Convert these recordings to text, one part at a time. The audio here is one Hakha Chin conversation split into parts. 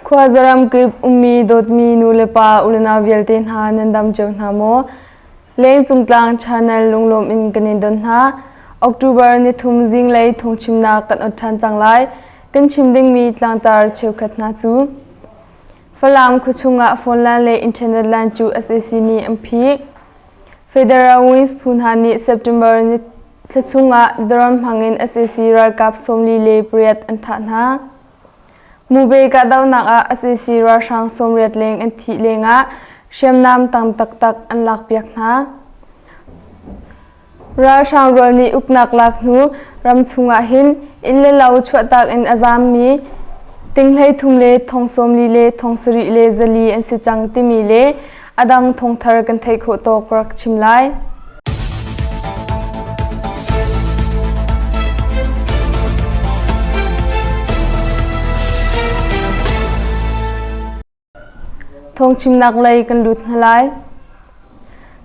Khuazaram kip ummi dawtmi nu le pa ulenau vialte hna nan dam cio hna maw? Lengcung tlang channel lunglawm in kan in don hna. October nithum zinglei thawngchimnak kan ot ṭhan cang lai. Kan chim dingmi tlangtar cheukhat hna cu Falam khuachung ah phone line le internet line cu sac nih an phih. Federal Wings phu hna nih September ni thla chungah drone hmangin sac ralkap 48 an thah hna. Mube kahdohnak ah sac ralhrang 80 leng an thih lengah hriamnam tam taktak an lakpiak hna. Ralhrang rual nih uknak lak hnu ram chungah hin inn le lo chuahtak in a zaammi ting 33 le thong 40 le thong 7 le 400 an si cang timi le a dang thawngthar kan theih khawh tawk rak chim lai. Thawngchimnak lei kan lut hna lai.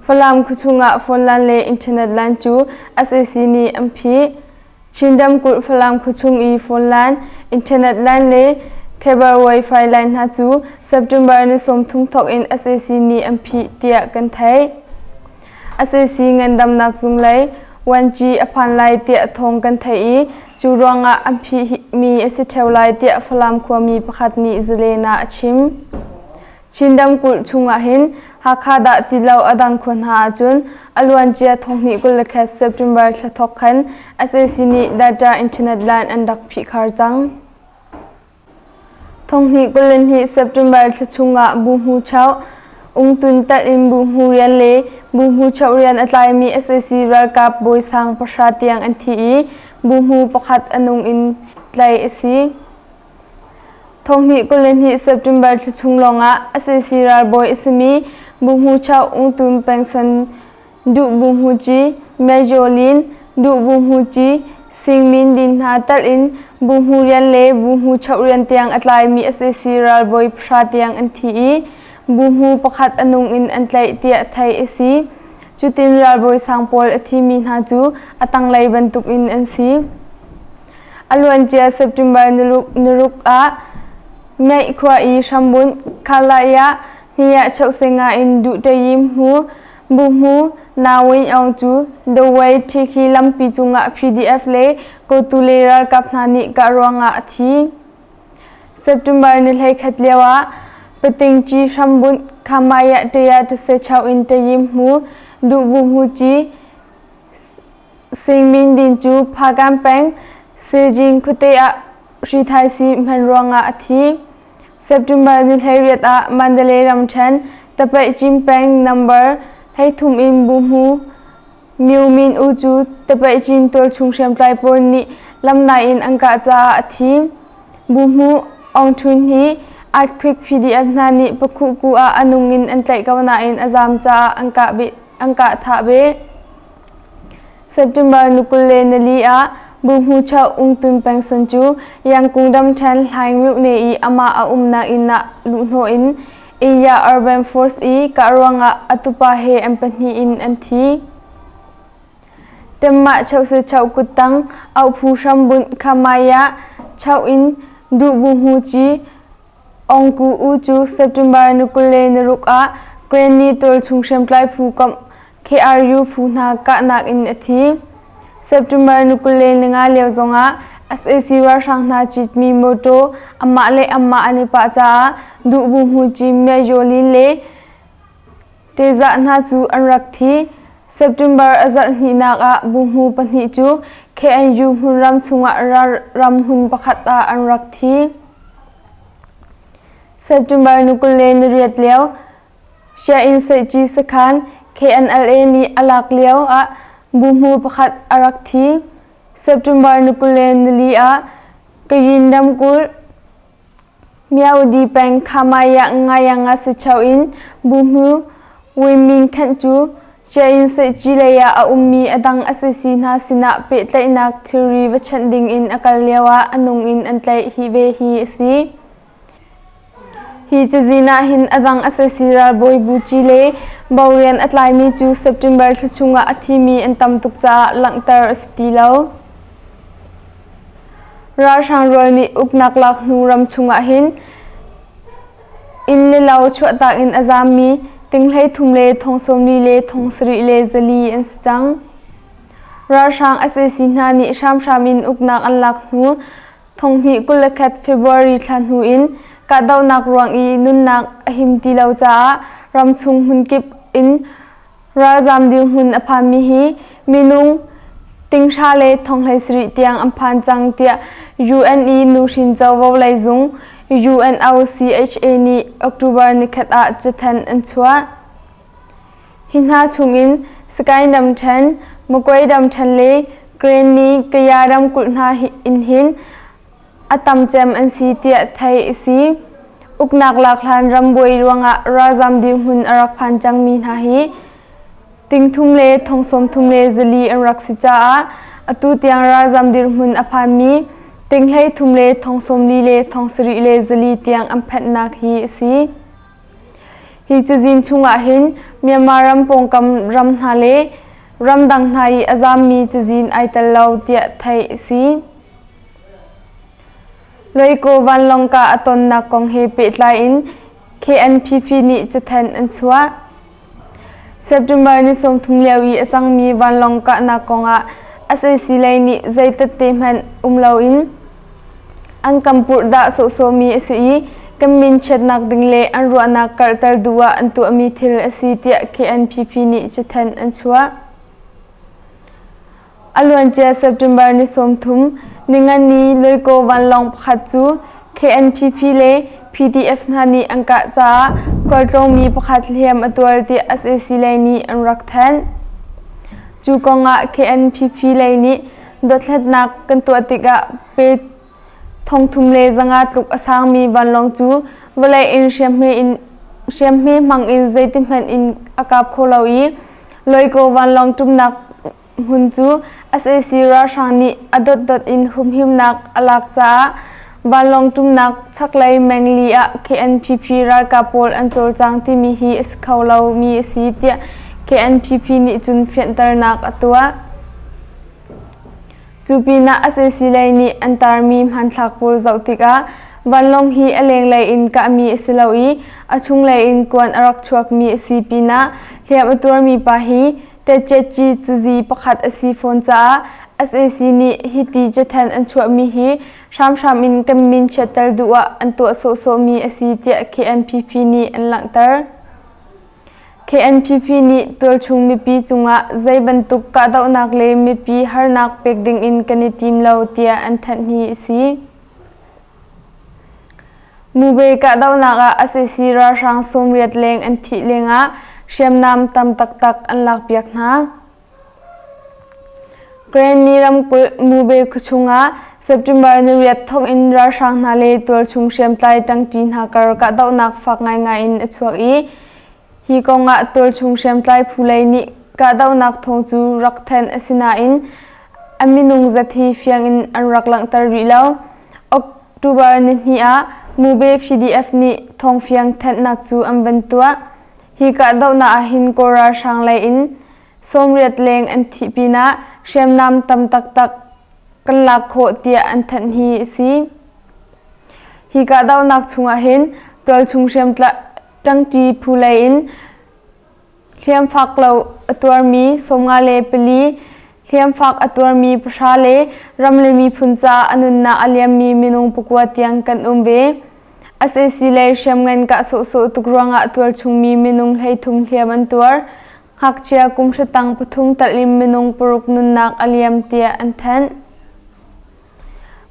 Falam khuachung ah phone line le internet line cu sac nih an phih. Chin ramkulh Falam khuachung i phone line, internet line le cable wifi line hna cu September ni 30 thawk in sac nih an phih tiah kan theih. Sac ngandamnak zung lei 1G a phan lai tiah thawng kan theih i cu ruangah an phihmi a si ṭheo lai tiah Falam khuami pakhat nih Zalen ah a chim. Chin ramkulh chungah hin Hakha dah ti lo a dang khua hna ahcun a luancia thonghnih 21 September thla thawk khan sac nih data internet line an rak phihkhar cang. Thonghnih 22 September thla chungah Buhmu Chauh, Ungtun telh in Buhmu rian le Buhmu Chauh rian a tlaimi sac ralkap bawi sang pahra tiang an thi i Buhmu pakhat a nung in tlaih a si. Thonghnih 22 September thla chung lawngah sac ralbawi a simi Buhmu Chauh Ungtun Pengson Duh Bu Hmuci, Mejolin, Duh Bu Hmuci, Singmin din hna telh in Bu Hmu rian le Bu Hmu Choh rian tiang a tlaimi sac ralbawi pahra tiang an thi i Bu Hmu pakhat a nung in an tlaih tiah theih a si. Cutin ralbawi sang pawl a thimi hna cu a tanglei bantukin an si. A luancia September niruk ah Meih khua i hrambunh Khalai ah Hniah Chohsenga in Duh Tayim Hmu Buhmu Na Win Aung cu Dawei Ṭhikhi lampi cungah PDF le Kotule ralkap hna nih kah ruangah a thi. September ni 11 lioah Patingci hrambunh Khamaya Taya Tasechau in Tayim Hmu Duh Buhmu Ci Sing Min Din cu Phagan peng Sejing khuate ah hrithaisi hman ruangah a thi. September ni 18 ah Mandalay ramṭhen Tapaih peng number 13 in Buhmu Myo Min U cu Tapaih tualchung hriamtlai pawl nih lamnai in an kah caah a thi. Buhmu Aung Htun hi earthquake PDF hna nih Pakhuhku ah a nung in an tlaih ko nain a zaam caah an kah thah beh. September ni 24 ah Buhmu Choh Ung Tun Pengson cu Yangkung ramṭhen Hlaing Myone i amah a umnak inn ah luhhnawh in India Urban Force i kah ruangah a tupa he an pahnih in an thi. Temmah Chohse Choh kuttang auhphu hrambunh Khamaya Choh in Duh Buhmu Ci Aung Ku U cu September ni 26 ah Granny tualchung hriamtlai phu komh KRU phu hna kahnak in a thi. September ni 25 lio zongah sac ralhrang hna citmi mawtaw amah le amah an i pah caah Duh Bu Hmuci Mya Yaw Lin le Tezah hna cu an rak thi. September a zarh hnihnak ah buhmu pahnih cu KNU hmunram chungah ram hmun pakhat ah an rak thi. September ni 28 lio Sianginn Seihci sakhan KNLA nih a lak lio ah buhmu pakhat a rak thi. September ni 24 ah Kayin ramkulh Myaudi peng Khamaya Ngayanga Sichau in buhmu Wiming Khenh cu Sianginn Seihci lei ah a ummi a dang sac hna sinah pehtlaihnak thilri va chanh ding in a kal lio ah a nung in an tlaih hi ve hi a si. Hi cazin ah hin a dang sac ralbawi Buci le bo rian a tlaimi cu September thla chungah a thimi an tam tuk caah langhter a si ti lo. Ralhrang rual nih uknak lak hnu ram chungah hin Inn le lo chuahtak in a zaammi ting 13 le thong 40 le thong sarih le 400 an si cang. Ralhrang sac hna nih hramhram in uknak an lak hnu thonghnih 21 February thla hnu in kahdohnak ruang i nunnak a him ti lo caah ramchung hmunkip in ralzaam dirhmun a phanmi hi minung tinghra le thonghlei sarih tiang an phan cang tiah UNE nuhrin covo lei zung UNOCHA nih October nikhat ah cathanh an chuah. Hi hna chungin Sagaing ramṭhen, Magway ramṭhen le Karenni Kaya ramkulh hna in hin a tam cem an si tiah theih a si. Uknak lak hlan rambuai ruangah ralzam dirhmun a rak phan cangmi hna hi tingthum le thong 30 le 400 an rak si caah atu tiang ralzam dirhmun a phanmi ting 13 le thong 40 le thong sarih le 400 tiang an phanhnak hi a si. Hi cazin chungah hin Myanmar ram pawngkam ram hna le ramdang hna i a zammi cazin ai tel lo tiah theih a si. Loikaw vanlawng kah a tonnak kong he pehtlai in KNPP nih cathanh an chuah. September ni 30 lio i a cangmi vanlawng kahnak kongah sac lei nih zei tette hmanh um loin an kan purhdah sawhsawhmi a si i kan min chiatnak ding le an ruahnak karhter duh ah an tuahmi thil a si tiah KNPP nih cathanh an chuah. A luancia September ni 30, ningani Loikaw vanlawng pakhat cu KNPP le PDF hna nih an kah caah khualtlawngmi pakhat hliam a tuar tiah sac lei nih an rak thanh. Cu kongah KNPP lei nih dothlatnak kan tuah tikah pe 3500 tluk a sangmi vanlawng cu vawlei in hriamhme hmang in zeitihmanh in a kap kho lo i Loikaw vanlawng ṭumnak hmun cu sac ralhrang nih a dotdot in humhimnak a lak caah vanlawng ṭumnak chaklei mengli ah KNPP ralkap pawl an cawlcang timi hi a si kho lomi a si tiah KNPP nih cun fianternak a tuah. Cu pinah sac lei nih an tarmi hmanthlak pawl zoh tikah vanlawng hi a lenglei in kahmi a si lo i a chunglei in kuan a rak chuakmi a si pinah hliam a tuarmi pa hi Ṭetṭetci cazi pakhat a si fawn caah sac nih hiti cathanh an chuahmi hi hramhram in kan min chiatter duh ah an tuah sawhsawhmi a si tiah KNPP nih an langhter. KNPP nih tualchung mipi cungah zei bantuk kahdohnak le mipi harnak pek dingin kan i tim lo tiah an thanh hi a si. Mube kahdohnak ah sac ralhrang 80 leng an thih lengah hriamnam tam taktak an lakpiak hna. Karenni ramkulh Mube khuachung ah September niriat thawk in ralhrang hna le tualchung hriamtlai ṭangṭi hna kar kahdohnak fak ngaingai in a chuak i hi kongah tualchung hriamtlai phu lei nih kahdohnak thawng cu rak thanh a si nain a minung zat hi fiang in an rak langhter rih lo. October nihnih ah Mube PDF nih thawngfiang thanhnak cu an van tuah. Hi kahdohnak ah hin Kawl ralhrang lei in 80 leng an thih pinah hriamnam tam taktak kan lak khawh tiah an thanh hi a si. Hi kahdohnak chungah hin tualchung hriamtlaih ṭangṭi phu lei in Hliamfak lo a tuarmi 54, hliamfak a tuarmi pahra le ram le miphun caah a nunnak a liammi minung pakua tiang kan um ve. Sac lei hriamngan kah sawhsawh tuk ruangah tualchungmi minung 33 hliam an tuar. Ngakchia kum hra tang pathum talh in minung paruk nunnak a liam tiah an thanh.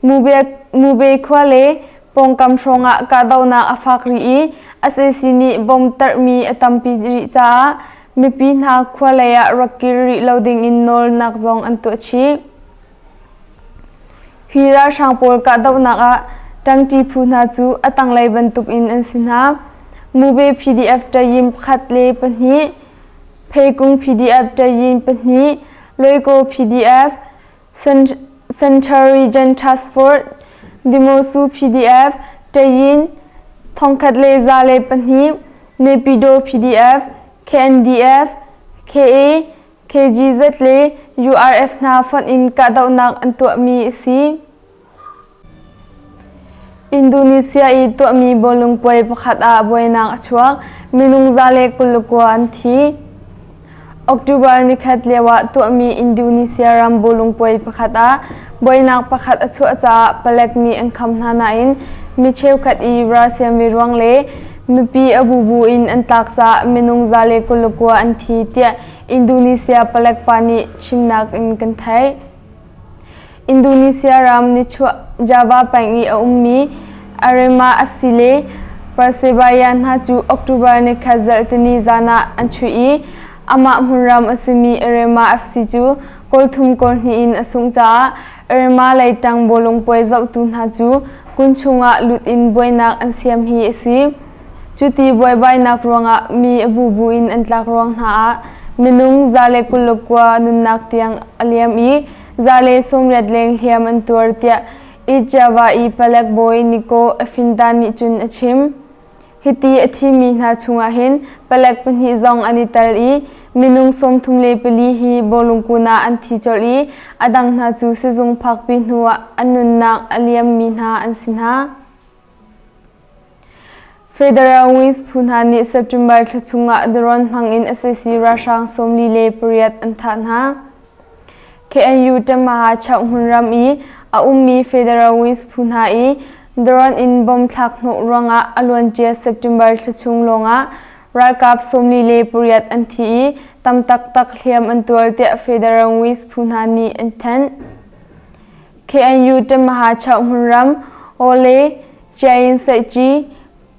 Mube khua le pawngkam hrawngah kahdohnak a fak rih i sac nih bom tarhmi a tampi rih caah mipi hna khua lei ah rak kir rih lo dingin nawlnak zong an tuah chih. Hi ralhrang pawl kahdohnak ah ṭangṭi phu hna cu a tanglei bantukin an si hna. Mube PDF ṭayim pakhat le pahnih, Pheikung PDF ṭayin pahnih, Loikaw PDF, Central Region Task Force, Demosu PDF, Tayin, 1102, Naypyidaw PDF, KNDF, KA, KGZ le URF hna fonh in kahdohnak an tuahmi a si. Indonesia i tuahmi bawlung puai pakhat ah buainak a chuak. Minung 129 an thi. October nikhat lioah tuahmi Indonesia ram bawlung puai pakhat ah buainak pakhat a chuah caah palek nih an kham hna nain mi cheukhat i ralsiam ve ruang le mipi a bubu in an tlak caah minung 129 an thi tiah Indonesia palek pa nih chimnak in kan theih. Indonesia ram nichuah Java peng i a ummi Arema FC le Persebaya hna cu October nikhat zarhtini zan ah an chuih i amah hmunram a simi Arema FC cu goal thum goal hnih in a sungh caah Arema lei ṭang bawlung puai zohtu hna cu kun chungah lut in buainak an siam hi a si. Cuti buaibainak ruangah mi a bubu in an tlak ruang hna ah minung 129 nunnak tiang a liam i 180 leng hliam an tuar tiah East Java i palek bawi Niko Afinta nih cun a chim. Hiti a thimi hna chungah hin palek pahnih zong an i tel i minung 34 hi bawlungkun ah an thi colh i a dang hna cu sizung phakpi hnuah an nunnak a liammi hna an si hna. Federal Wings phu hna nih September thla chungah drone hmangin sac ralhrang 48 an thah hna. KNU Tamaha Chauh hmunram i a ummi Federal Wings phu hna i drone in bomb thlak hnawh ruangah a luancia September thla chung lawngah ralkap 48 an thi i tam taktak hliam an tuar tiah Federal Wings phu hna nih an thanh. KNU Tamaha Chauh hmunram Ole Chiain Saihci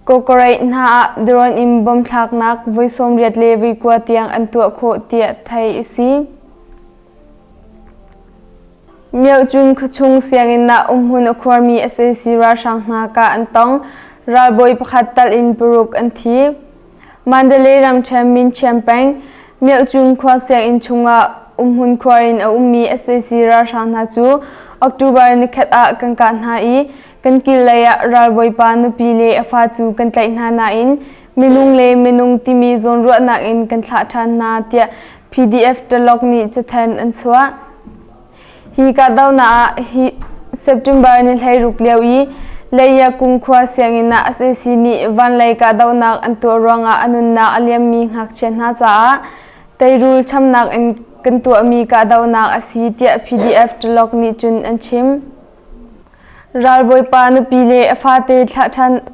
Kawkareih hna ah drone in bomb thlaknak voi 80 le voi 9 tiang an tuah khawh tiah theih a si. Myohcun khuachung sianginn ah umhmun a khuarmi sac ralhrang hna kah an tong. Ralbawi pakhat tal in paruk an thi. Mandalay ramṭhen Minchiam peng Myohcun khua sianginn chungah umhmun khuar in a ummi sac ralhrang hna cu October nikhat ah kan kah hna i kan kil lei ah ralbawipa nupi le a fa cu kan tlaih hna nain minung le minung timi zawnruahnak in kan thlah ṭhan hna tiah PDF Taluk nih cathanh an chuah. Hi kahdohnak ah hi September ni 16 lio i Leiya-kung khua sianginn ah sac nih vanlei kahdohnak an tuah ruangah a nunnak a liammi ngakchia hna caah teirul chamnak in kan tuahmi kahdohnak a si tiah PDF Taluk nih cun an chim. Ralbawipa nupi le a fate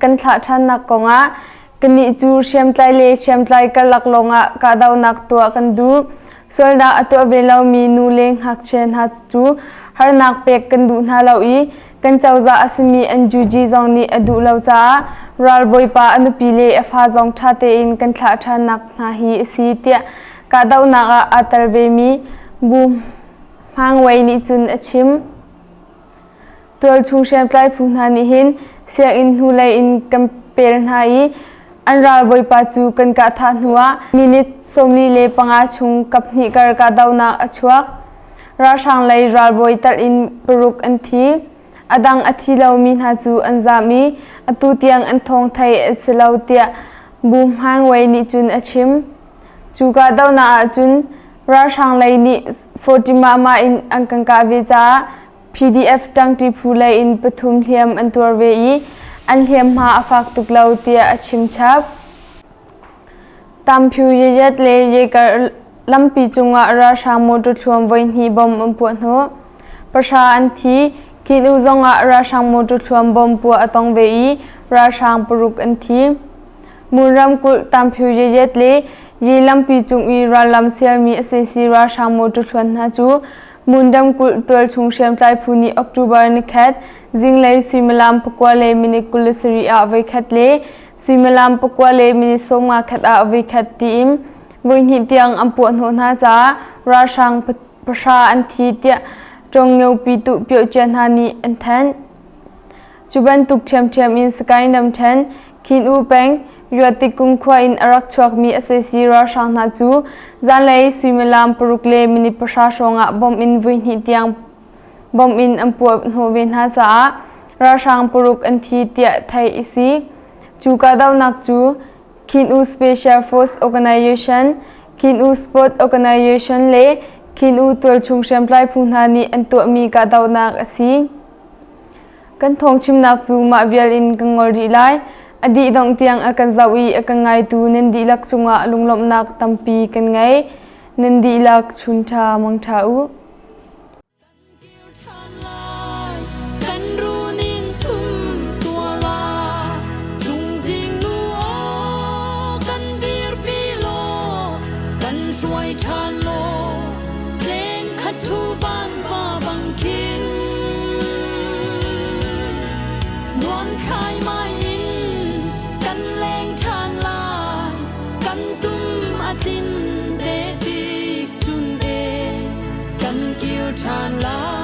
kan thlah ṭhannak kongah kannih cu hriamtlai le hriamtlai karlak lawngah kahdohnak tuah kan duh. Sualnak a tuah ve lomi nu le ngakchia hna cu harnak pek kan duh hna lo i kan cozah a simi NUG zong nih a duh lo caah ralbawipa a nupi le a fa zong ṭha tein kan thlah ṭhannak hna hi a si tiah kahdohnak ah aa tel vemi Bu Hmang Wei nih cun a chim. Tualchung hriamtlai phu hna nih hin sianginn hnulei in kan pel hna i an ralbawipa cu kan kah thah hnuah minute 45 chung kaphnih kar kahdohnak a chuak. Ralhrang lei ralbawi talh in paruk an thi. A dang a thi lomi hna cu an zaam i atu tiang an thawng theih a si lo tiah Bu Hmang Wei nih cun a chim. Cu kahdohnak ahcun ralhrang lei nih 40 mah in an kan kah ve caah PDF ṭangṭi phu lei in pathum hliam an tuar ve i an hliamhma a fak tuk lo tiah a chim chap. Tamphyu Yayat le Yekar lampi cungah ralhrang motor thluam voihnih bom an puah hnawh. Pahra an thi. Kinu zongah ralhrang motor thluam bom puah a tong ve i ralhrang paruk an thi. Mun ramkulh Tamphyu Yayat le Ye lampi cung i rallam sialmi sac ralhrang motor thluan hna cu Mun ramkulh tualchung hriamtlai phu nih October nikhat zinglei suimilam 9 le minute 27 ah voikhat le suimilam 9 le minute 51 ah voikhat tiin voihnih tiang an puahhnawh hna caah ralhrang pahra an thi tiah Ṭawngngeupi tuh piocia hna nih an thanh. Cu bantuk ṭhiamṭhiam in Sagaing ramṭhen, Khin-U peng, Yuatikung khua in a rak chuakmi sac ralhrang hna cu zanlei suimilam 6 le minute 10 hrawngah bomb in voihnih tiang bomb in an puah hnawh ve hna caah ralhrang paruk an thi tiah theih a si. Cu kahdohnak cu Khin-U Special Force Organization, Khin-U Sport Organization le Khin-U tualchung hriamtlai phu hna nih an tuahmi kahdohnak a si. Kan thawngchimnak cu mah vial in kan ngol rih lai. A dih dongh tiang a kan zoh i a kan ngaitu nan dihlak cungah lunglawmhnak tampi kan ngei. Nan dihlak chun ṭha mang ṭha u. Kan runin chum tua la Chungzing nu aw kan dirpi law kan hruai ṭhan law leng khat thu van va bang khin nuam khai mai in kan leng ṭhan lai kan tum a tin te tik chun e kan kir ṭhan lai.